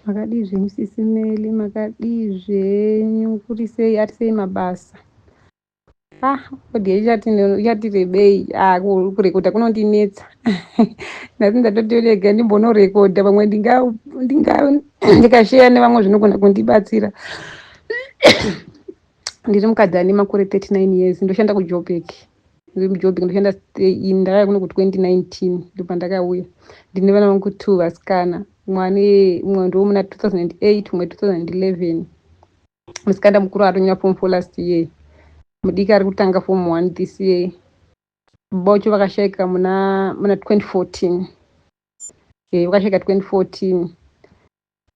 Makadii zvenyu sisi Meli, makadii zvenyu kuri sei ari sei mabasa? Ah, audio ichati rebei. Ah, kurekodha kunondinetsa. Nhasi ndatoti rega ndimbonorekodha pamwe ndikasheya nevamwe zvinogona kundibatsira. Ndiri mukadzi ane makore 39 years, ndoshanda kuJoburg. Ndiri muJoburg ndoshanda stay in. Ndakauya kuno ku2019 ndopandakauya. Ndine vana vangu two vasikana. Mumwe mumwe ndomuna 2008, mumwe 2011. Musikana mukuru atonyora form 4 last year. Mudiki ari kutanga form 1 this year. Baba vacho vakashaika muna 2014. Vakashaika 2014.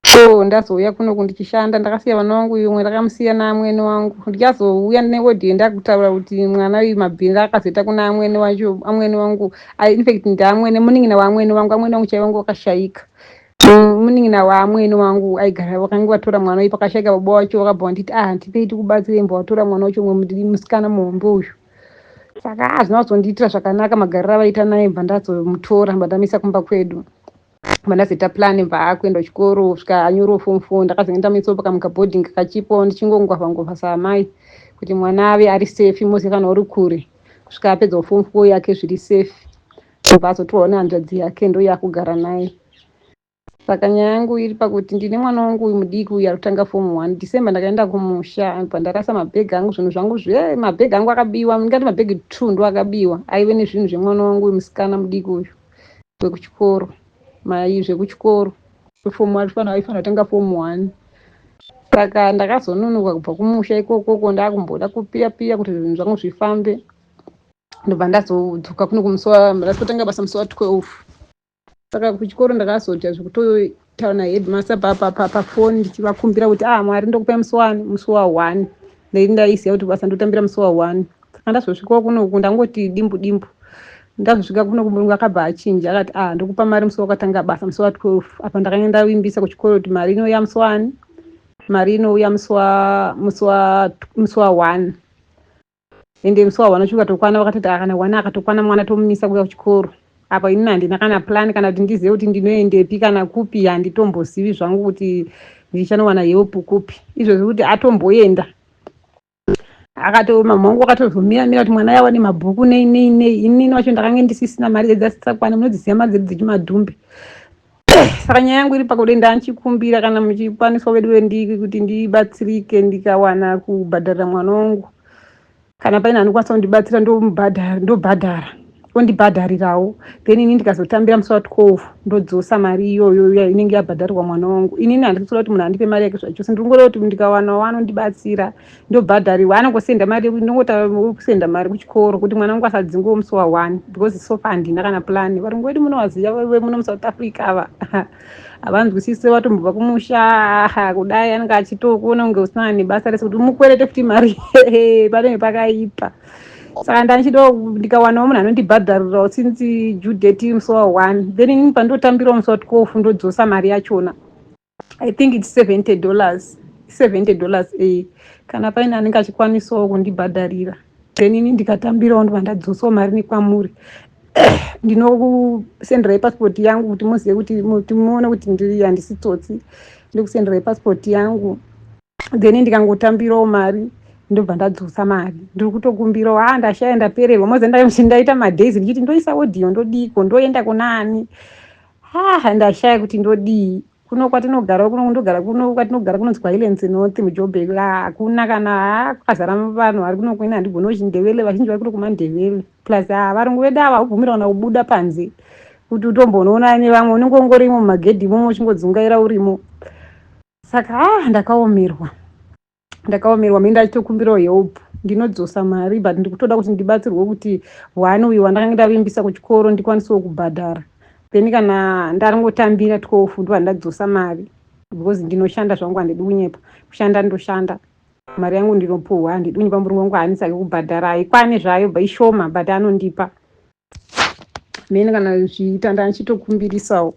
So ndazouya kunoku ndichishanda ndakasiya vana vangu umwe ndakamusiya naamwene wangu. Ndichazouya neaudio ndakutaura kuti mwana uyu mabhini akazoita kuna amwene wacho amwene wangu. In fact ndaamwene munin'ina waamwene wangu amwene wangu chaivo wangu wakashaika. Munin'ina waamwene wangu aigara vakanga vatora mwana uyu pakashaika baba wacho vakabva vanditi ah ndipei tikubatsire mbwa watora mwana wacho umwe musikana muhombe uyu. Saka hazvina kuzondiitira zvakanaka magariro avaita naye bva ndazomutora bva ndamisa kumba kwedu. Bva ndazoita plan bva akuenda kuchikoro kusvika anyorawo form 4 ndakazenge ndamuisawo pakamuka boarding kachipo ndichingongwavha ngwavha saamai kuti mwana ave ari safe mose kana uri kure kusvika apedzawo form 4 yake zviri safe. Ndobva azotorwa nehanzvadzi yake ndoyaakugara naye. Saka nyaya yangu iri pakuti ndine mwana wangu uyu mudiki uyu ari kutanga form 1. December ndakaenda kumusha bva ndarasa mabhegi angu zvinhu zvangu zve mabhegi angu akabiwa ndingati mabhegi 2 ndo akabiwa aive nezvinhu zvemwana wangu uyu musikana mudiki uyu wekuchikoro mai zvekuchikoro form 1 aifanira kutanga form 1. Saka ndakazononoka kubva kumusha ikokoko ndakumboda kupiya piya kuti zvinhu zvangu zvifambe. Ndobva ndazodzoka kuno kumusi wa ndakatanga basa musi wa12. Saka kuchikoro ndakazoita zvekutotaura naheadmaster pafoni ndichivakumbira kuti ah Mwari ndokupai musi wani musi wa1 ndei ndaiziva kuti basa ndotambira musi wa1 saka ndazosvikawo kunoku ndangoti dimbu dimbu ndazosvika kunoku murungu akabva achinja akati ah ndokupa mari musi wakatanga basa musi wa12 apa ndakanga ndavimbisa kuchikoro kuti mari inouya musi wani mari inouya musi wa1 ende musi wa1 uchi ukatokwana vakatoti ah kana 1 akatokwana mwana tomumisa kuuya kuchikoro apa inini handina kana plan kana kuti ndizive kuti ndinoendepi kana kupi handitombozivi zvangu kuti ndichanowana help kupi izvozvi kuti atomboenda akato mama wangu akatozomira mira kuti mwana yawane mabhuku nei nei nei inini wacho ndakange ndisisina mari dzasisakwana munodziziva mari dzedu dzechimadhumbe saka nyaya yangu iri pakuti ndanchikumbira kana muchikwaniswa vedu kuti ndibatsirike ndikawana kubhadharira mwana wangu kana paine anokwanisa kundibatsira ndomubhadhara ndobhadhara ondibhadharirawo then ini ndikazotambira musi wa12 ndodzosa mari iyoyo inenge yabhadharirwa mwana wangu inini handisi kuda kuti munhu andipe mari yake zvachose ndiri kungoda kuti ndikawanawo anondibatsira ndobhadharirwa anongosenda mari ndongota kusenda mari kuchikoro kuti mwana wangu asadzingwewo musi wa1 because so far handina kana plan varungu vedu munovaziva vemuno muSouth Africa ava havanzwisisi vatombobva kumusha kudai anenge achitokuona kunge usina nebasa rese kuti mukwerete futi mari panenge pakaipa saka ndanchida ndikawanawo munhu anondibhadharirawo since due date musi wa1 then inini pandotambirawo musi wa12 ndodzosa mari yachona I think it's $70 $70 e kana paine anenge achikwanisawo kundibhadharira then ini ndikatambirawo ndobva ndadzosawo mari nekwamuri ndinokusenderai pasipoti yangu kuti muzive kuti muone kuti ndiri handisi tsotsi ndikusenderai pasipoti yangu then ndikangotambirawo mari ndobva ndadzosa mari ndiri kutokumbirawo ha ndashaya ndapererwa moze ndaita madays ndichiti ndoisa audio ndodiko ndoenda kunaani ha ndashaya kuti ndodii kuno kwatinogara kuno ndogara kuno kwatinogara kunonzi kwaHighlands North muJoburg hakuna kana ha kwakazara vanhu vari kuno kwene handigoni chindevele vazhinji vari kuno kumandevele plus ha varungu vedu ava haubvumira kana kubuda panze kuti utombonoona nevamwe unenge ungorimo mumagedhi imomo uchingodzungaira urimo saka ha ndakaomerwa ndakaomerwa mei ndachitokumbirawo help ndinodzosa mari but ndikutoda kuti ndibatsirwe kuti one uyu wandakanga ndavimbisa kuchikoro ndikwanisewo kubhadhara then kana ndaringotambira 12 ndobva ndadzosa mari because ndinoshanda zvangu handidi kunyepa kushanda ndoshanda mari yangu ndinopuhwa handidi kunyepa murume wangu haanisake kubhadhara haikwani zvayo bva ishoma but anondipa mene kana zviita ndanchitokumbirisawo.